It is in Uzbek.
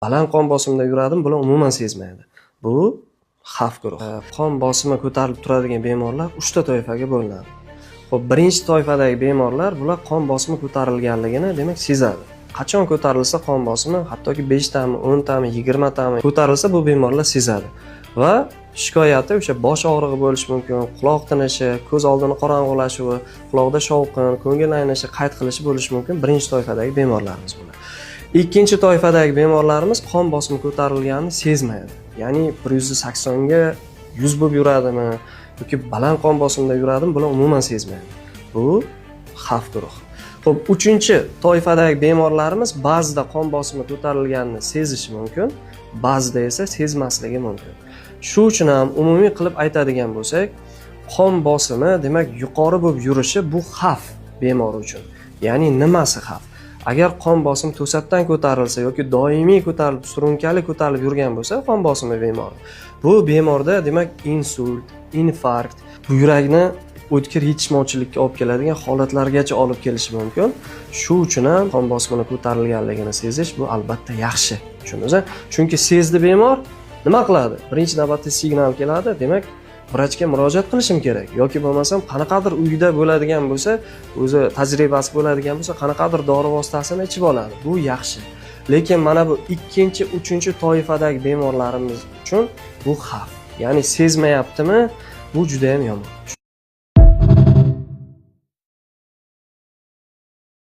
Baland qon bosimida yuradimi, bular umuman sezmaydi. Bu xavf guruhi. Qon bosimi ko'tarilib turadigan bemorlar uchta toifaga bo'linadi. Xo'p, birinchi toifadagi bemorlar, bular qon bosimi ko'tarilganligini, demak, sezadi. Qachon ko'tarilsa qon bosimi, hattoki 5 tami, 10 tami, 20 tami ko'tarilsa, bu bemorlar sezadi. Va shikoyati o'sha bosh og'rig'i bo'lishi mumkin, quloq tinishi, ko'z oldini qorong'ulashuvi, quloqda shovqin, ko'ngil aynishi, qayt qilishi bo'lishi mumkin birinchi toifadagi bemorlarimiz bular. Ikkinchi toifadagi bemorlarimiz qon bosimi ko'tarilganini sezmaydi. Ya'ni 180 ga 100 bo'lib yuradimi yoki baland qon bosimida yuradimi, bular umuman sezmaydi. Bu xavf guruhi. Xo'p, uchinchi toifadagi bemorlarimiz ba'zida qon bosimi ko'tarilganini sezishi mumkin, ba'zida esa sezmasligi mumkin. Shu uchun ham umumiy qilib aytadigan bo'lsak, qon bosimi, demak, yuqori bo'lib yurishi bu xavf bemor uchun. Ya'ni nimasi xavf? Agar qon bosim to'satdan ko'tarilsa yoki doimiy ko'tarilib, surunkali ko'tarilib yurgan bo'lsa qon bosimi bemor, bu bemorda, demak, insult, infarkt, buyrakni o'tkir yetishmovchilikka olib keladigan holatlargacha olib kelishi mumkin. Shu uchun ham qon bosimini ko'tarilganligini sezish bu albatta yaxshi. Tushundingiz? Chunki sezdi bemor, nima qiladi? Birinchi navbatda signal keladi, demak, vrachga murojaat qilishim kerak yoki bo'lmasam qanaqadir uyda bo'ladigan bo'lsa, o'zi tajribasi bo'ladigan bo'lsa, qanaqadir dori vositasini ichib oladi. Bu yaxshi. Lekin mana bu ikkinchi, uchinchi toifadagi bemorlarimiz uchun bu xavf. Ya'ni sezmayaptimi, bu juda ham yomon.